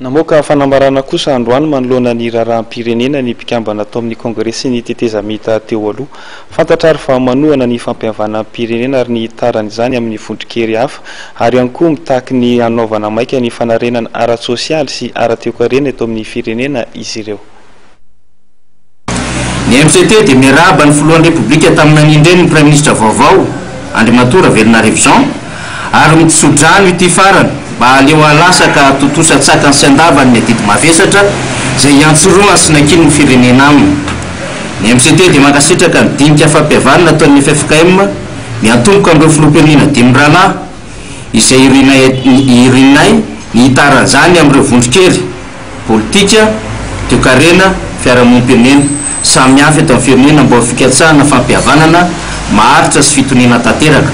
Namoaka fanambarana kosa androany manoloana ny raharaham-pirenena ny mpikambana tao amin'ny Kongresin'ny tetezamita teo aloha. Fantatra ary fa manohana ny fampihavanam-pirenena ary ny hitaran'izany amin'ny vondron-kery hafa ary ihany koa mitaky ny hanaovana maika ny fanarenana ara-tsosialy sy ara-toekarena eto amin'ny firenena izy ireo. Ny MCT dia miarahaba ny Filohan'ny Repoblika tamin'ny nanendreny ny Praiminisitra vaovao, Andriamatoa Ravelonarivo Jean, ary mitsodrano ity farany mba aleo halasa ka hahatontosa an-tsakany sy an-davany ny adidy mavesatra izay iantsorohany sy nankininy ny firenena aminy. Ny MCT dia mankasitraka ny dinika fampihavanana ataon'ny ffkm miantomboka amin'ireo Filoham-pirenena dimy mirahalahy izay irinay irinay ny hitaran'izany amin'ireo vondron-kery politika, toekarena, fiarahamonim-pirenena samihafa eto amin'ny firenena mba ho fikatsahana fampihavanana maharitra sy fitoniana tanteraka,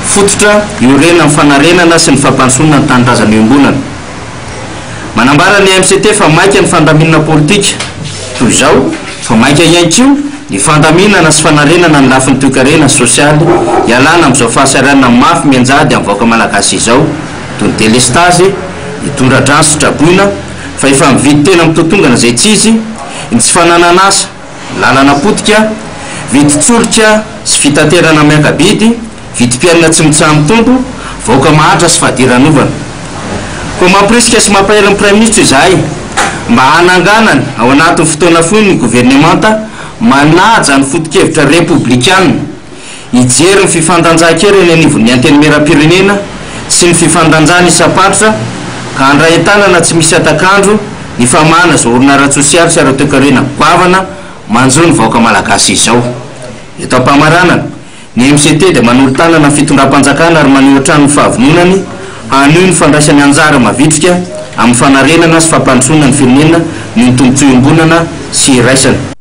fototra iorenan'ny fanarenana sy ny fampandrosoana ny tanindrazana iombonana. Manambara ny AMCT fa maika ny fandaminana politika toy izao, fa maika ihany koa ny fandaminana sy fanarenana ny lafiny toekarena sy sosialy hialana amin'izao fahasahiranana mafy mianjady amin'ny vahoaka malagasy izao, toy ny delestazy, ny tondra-drano sy traboina, fa efa mividy tena mitotongana izay tsy izy, ny tsy fananan'asa, lalana potika, vidin-tsolika sy fitaterana miaka-bidy, vidim-piainana tsy mitsaha-mitombo, vahoaka mahantra sy fadiranovana. Koa mampirisika sy mampahery ny Praiminisitra izahay mba hananganany ao anatin'ny fotoana fohy ny governemanta manaja ny foto-kevitra repoblikana, Hijery ny fifandanjan-kery eny anivon'ny Antenimierampirenena sy ny fifandanjana isam-paritra ka handray an-tanana tsy misy hatak'andro ny famahana izao olana ara-tsosialy sy ara-toekarena goavana manjo ny vahoaka malagasy izao. Eto am-pamaranana, ny MCT dia manolo-tanana ny fitondram-panjakana ary maneho hatrany ny fahavononany hanohy ny fandraisany anjara mavitrika amin'ny fanarenana sy fampandrosoana ny firenena noho ny tombontsoa iombonana sy iraisana.